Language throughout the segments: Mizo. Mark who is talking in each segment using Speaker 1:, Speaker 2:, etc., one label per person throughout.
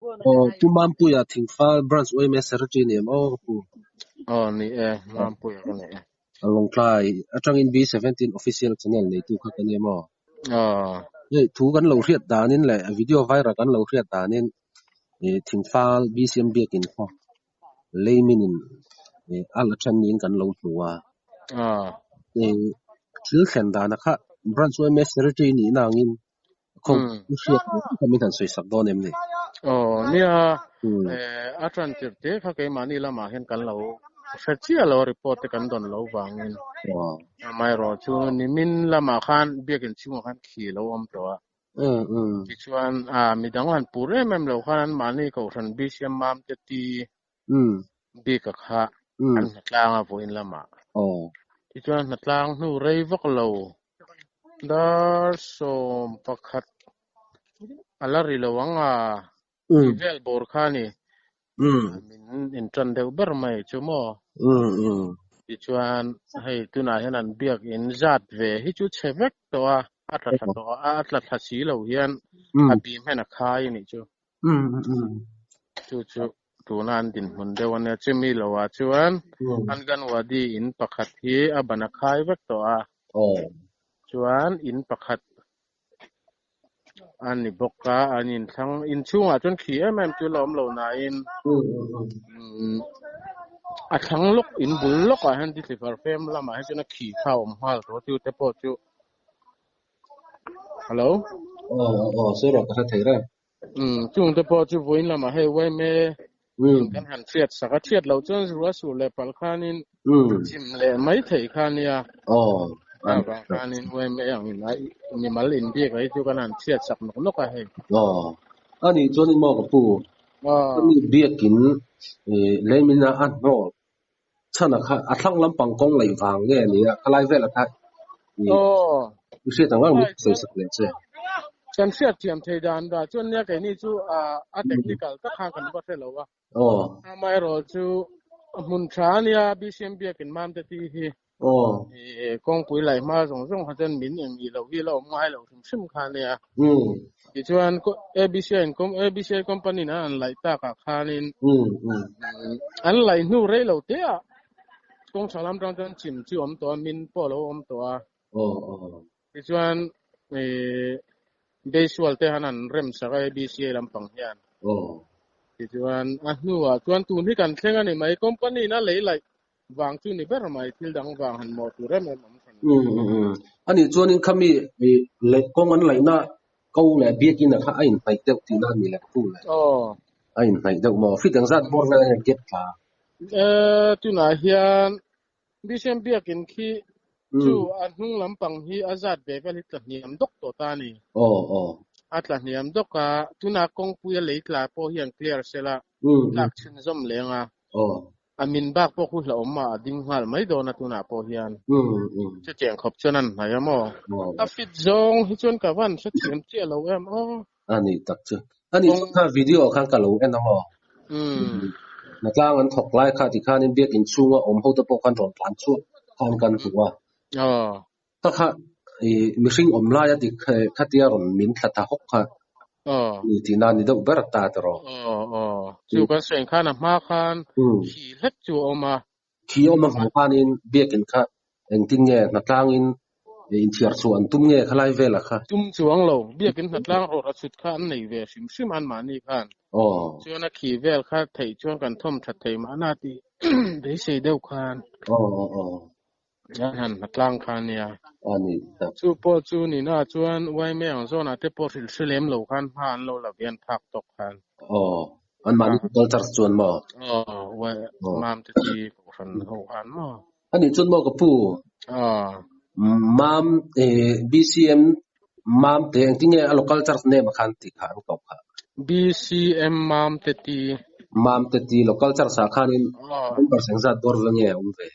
Speaker 1: Aw Pu Mampuia Thingfal Branch yma Secretary ni em aw ka pu.
Speaker 2: Aw ni e, Mampuia ka ni e.
Speaker 1: Lawngtlai atangin B seventeen official channel neitu kha ka ni em aw.
Speaker 2: Aw.
Speaker 1: Hei thu kan lo hriat danin leh video viral kan lo hriat danin Thingfal BCM biakin kha leimin in a la then niin kan lo hmu a.
Speaker 2: Aw.
Speaker 1: Thil thlen dana kha Branch yma Secretary nihna angin Khaw i hriat kha min han sawi sak dawn em ni?
Speaker 2: Aw nia eh a tan tirh te kha keimahni lamah hian kan lo hre chiah lo a report te kan dawn lo vangin amaherawh chu nimin lamah khan biakin chhungah khan khi lo awm tawh a. Tichuan a midang han pur em em lo khan anmahni kohhran BCM mam te ti bik a kha an hnatlang a vawiin lamah. Tichuan hnatlang hnu rei vak lo Dar 11 a la ri lo ang a, tih vel bawr kha a ni. Min intan deuh ber mai chu maw? Tichuan hei tunah hian an biak in zat ve hi chu chhe vek tawh a, a tla thla tawh a, a tla thla si lo hian a bim hian a khai a nih chu. Chu chu tuna an dinhmun deuh a nia. Chumi loah chuan Anganwadi in pakhat hi a ban a khai vek tawh a. Chuan in pakhat a ni bawk a, an inthlang inchhungah chuan khi em em chu la awm lo nain a thlang lawk in bul lawkah hian Dithlifar fem lamah hian chuan a khi kha a awm nghal tawh a, chute pawh chu Hello.
Speaker 1: Aw aw sawi rawh ka hre thei reng.
Speaker 2: Umm chungte pawh chu vawiin lamah hei yma kan han hriat sak a, hriat loh chuan rua sur leh palh khanin chim leh mai theih kha nia.
Speaker 1: Aw.
Speaker 2: Avang khanin yma angin a mimal inbiak hi chu kan han hriat sak nawk nawk a hei.
Speaker 1: Aw. Ani chuanin maw ka pu, ani biakin leimin a hnawl chhan a kha a thlang lampang kawng laih vang nge a nia khalai velah kha i i hriat ang ang min sawi sak leh che.
Speaker 2: Kan hriat thiam thei dan dah chuan nia keini chu a technical tak khan kan va hre lo a. Amaherawh chu hmun tha a nia BCM biakin Mamte tih hi. Kawngpui laih hma zawng zawng kha chuan min eng ih loh hi la awm ngai lo hrim hrim kha a nia. Tichuan ABC in ABC company in an laih takah khanin an laih hnu rei lo te ah kawng tha lam tang chuan chim chu awm tawh a, min pawh a lo awm tawh a. Tichuan Beisual te han an rem sak a ABC lampang hian. Tichuan a hnuah chuan tun hi kan thleng a ni mai company in a lei laih Vang chu ni ber mai, thil dang vang han mawh tur em em awm hran lo.
Speaker 1: Anih chuanin khami leh kawng an laihna ko leh biakinn ah kha a inhnaih deuh tihna a ni leh pu le.
Speaker 2: Aw.
Speaker 1: A inhnaih deuh maw? Fit engzat bawr vel a hian gap tla?
Speaker 2: Eh, tunah hian Bishop biakinn khi chu a hnung lampang hi a zat ve vel hi tla hniam dawk tawh ta a ni.
Speaker 1: Aw, aw.
Speaker 2: A tla hniam dawk a, tunah kawngpui a lei tla pawh hian clear sela tlak chhunzawm leng a.
Speaker 1: Aw.
Speaker 2: A min bak pawh khu hlauhawm a, a ding nghal mai dawn a tunah pawh hian. Chutiang khawp chuan an hnaih a maw? A fit zawng hi chuan ka van hrethiam chiah lo em aw.
Speaker 1: A ni tak chu. A nih chuan kha video ah khan ka lo en a maw? Hnatlang an thawk lai kha tikhanin biakinn chhunga awm ho te pawh khan rawn tlan chhuak khan kan hmu a. Ka kha i mihring awm lai a ti khatia rawn min thla ta hawk kha ni tihna ni deuh ber ta tiraw.
Speaker 2: Aw aw chu kan sawi khan a hma khan khi hlek chu a awm a.
Speaker 1: Khi a awm avang khanin biakinn kha engtin nge hnatlangin inthiar chhuah an tum nge khalai velah kha.
Speaker 2: Tum chuang lo, biakinn hnatlang rawh ra chhut kha an nei ve hrim hrim anmahni khan. Chuan a khi vel kha theih chuan kan thawm that thei mahna tih beisei deuh khan.
Speaker 1: Aw aw.
Speaker 2: An han hmatlang kha ania.
Speaker 1: A ni tak.
Speaker 2: Chu pawh chu nina chuan YMA ang zawnah te pawh hrilh hre lem lo khan hma an lo la ve an phak tawk khan.
Speaker 1: Aw, an mahni culture chuan maw?
Speaker 2: Aw, Y mam te chi kohhran ho khan maw?
Speaker 1: A nih chuan maw ka pu?
Speaker 2: Aw.
Speaker 1: Mam BCM mam te engtin nge a local church name ah khan tih kha an koh kha?
Speaker 2: BCM mam te ti.
Speaker 1: Mam te ti local church ah khanin members engzat bawr ve nge a awm ve?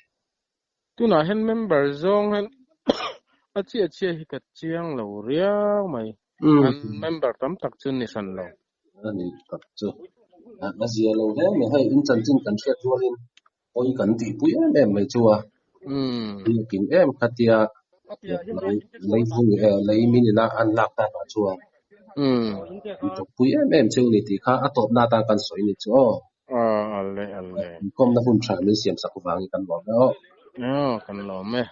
Speaker 2: Tunah hian member zawng hian a chiah chiah hi ka chiang lo riau mai. An member tam tak chu ni hran lo.
Speaker 1: A ni tak chu. A zia lo hle mai. Hei in chanchin kan hriat rualin pawi kan tihpui em em mai chu a. Biakin em kha tia lei vung lei min ina an lak takah chuan. Kan tawppui em em cheu ni tih kha a tawpna atan kan sawi ni chu aw.
Speaker 2: Aw, ale ale.
Speaker 1: Inkawmna hun tha min siam sak vangin kan lawm e aw.
Speaker 2: Aw, kan lawm e.